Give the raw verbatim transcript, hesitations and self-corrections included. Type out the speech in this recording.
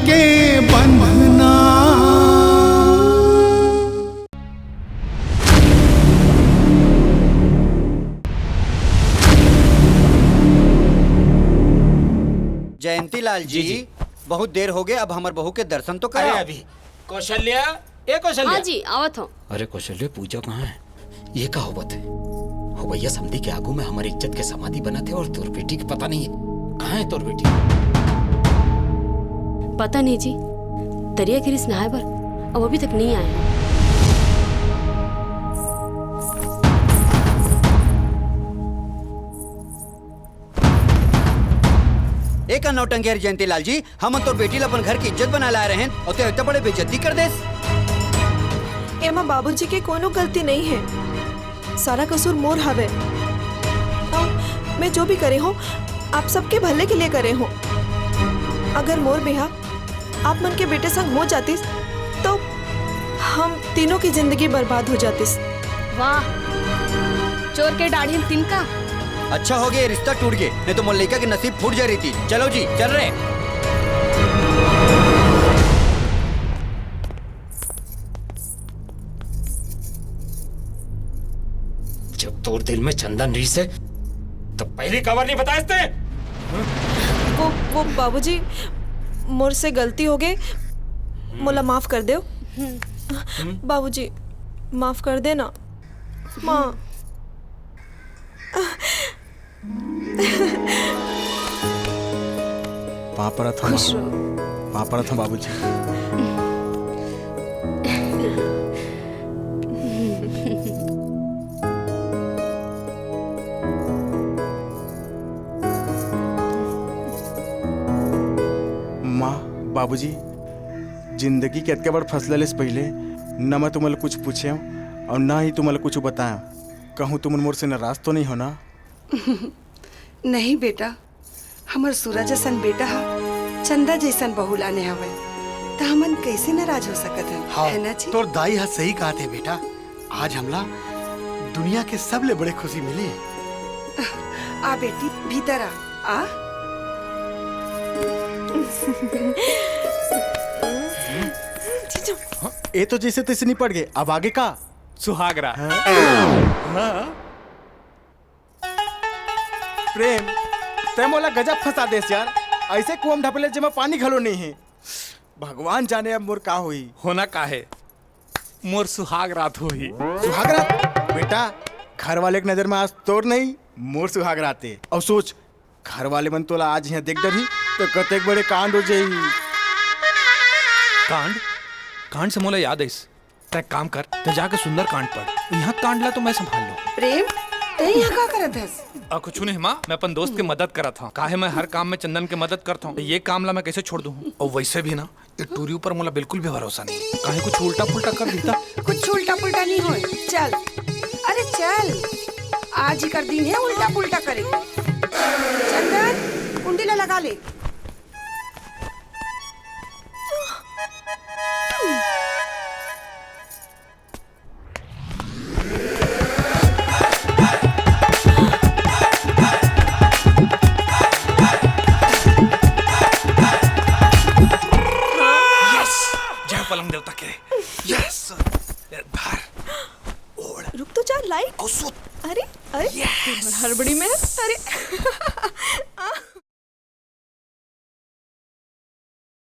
के बंधना। जयंती लाल जी, जी, जी। बहुत देर हो गए, अब हमर बहू के दर्शन तो अरे कराओ। अभी कौशल्या, ए कौशल्या। हाँ जी, आवत हूँ। अरे कौशल्या, पूजा कहाँ है? ये का होवत है? हो भैया, समधी के आगू में हमारी इज्जत के समाधि बनत है और तोर बेटी के पता नहीं है। कहाँ है तोर बेटी? पता नहीं जी, तरिया गिरिस नहाए बर, अब अभी तक नहीं आए। एक नौटंकी हर जयंती लाल जी, हमन तोर बेटी ला अपन घर के इज्जत बनाए लाए रहेन, अउ ते इतना बड़े बेइज्जती कर देस। एमा बाबूजी के कोनो गलती नहीं है, सारा कसूर मोर हवे। अउ मैं जो भी करे हूँ, आप सबके भले के लिए करे हूँ। अगर मोर बिहा आप मन के बेटे संग हो जातिस, तो हम तीनों की जिंदगी बर्बाद हो जातिस। वाह, चोर के डाढ़ी में तिनका। अच्छा हो गया, ये रिश्ता टूट गया, नहीं तो मोर लइका के नसीब फूट जा रही थी। चलो जी, चल रहे। जब तोर दिल में चंदन रहिस हे, तब पहली काबर नहीं बताइस ते? वो, वो बाबूजी, मोर से गलती हो गई, मोला माफ कर देव। बाबूजी, माफ कर देना। माँ। पाँव परत हँव, खुश माँ। रहो। पाँव परत हँव बाबूजी। माँ, बाबूजी, जिंदगी के अतका बड़ फैसला ले से पहिले न मैं तुमन ला कुछ पूछेंव अउ न ही तुमन ला कुछ बताएंव। कहूँ तुमन मोर से नाराज तो नहीं हो ना? नहीं बेटा, हमर सूरज असन बेटा ह चंदा जइसन बहू लाने हवय, त हमन कइसे नाराज हो सकत हन, हाँ, है ना जी? तोर दाई ह सही कहत हे बेटा, आज हमला दुनिया के सबले बड़े खुशी मिली। आ बेटी, भीतर आ, आ। जीजू। हाँ, ए तो जइसे तइसे निपट गे, अब आगे का? सुहाग रात। हाँ। हाँ। प्रेम, तैं मोला गजब फंसा देस यार। अइसे कुआं म ढपेले जेमा पानी घलो नइ हे। भगवान जाने अब मोर का होही। होना का हे? मोर सुहाग रात होही। सुहाग रात? बेटा, घर वाले के नजर में आज तोर नहीं, मोर सुहाग रात हे। अउ सोच, घर वाले मन तोला आज इहाँ देख डरही, त कतेक बड़े कांड हो जाही। कांड? कांड से मोला याद आइस, तैं काम कर, तैं जाके सुंदरकांड पढ़। इहाँ कांड ला तो मैं संभाल लूँ। प्रेम, तैं इहाँ का करत हस? आ, कुछु नहीं माँ, मैं अपन दोस्त के मदद करत हँव। काहे मैं हर काम में चंदन के मदद करत हँव, त ये काम ला मैं कइसे छोड़ दूँ? अउ वइसे भी ना, ये टूरी ऊपर मोला बिल्कुल भी भरोसा नहीं। काहे कुछु उल्टा पुल्टा कर दिही त? कुछु उल्टा पुल्टा नहीं होय। चल, अरे चल, आज ही कर दिन हे उल्टा पुल्टा करे। चंदन, कुंडी ला लगा ले।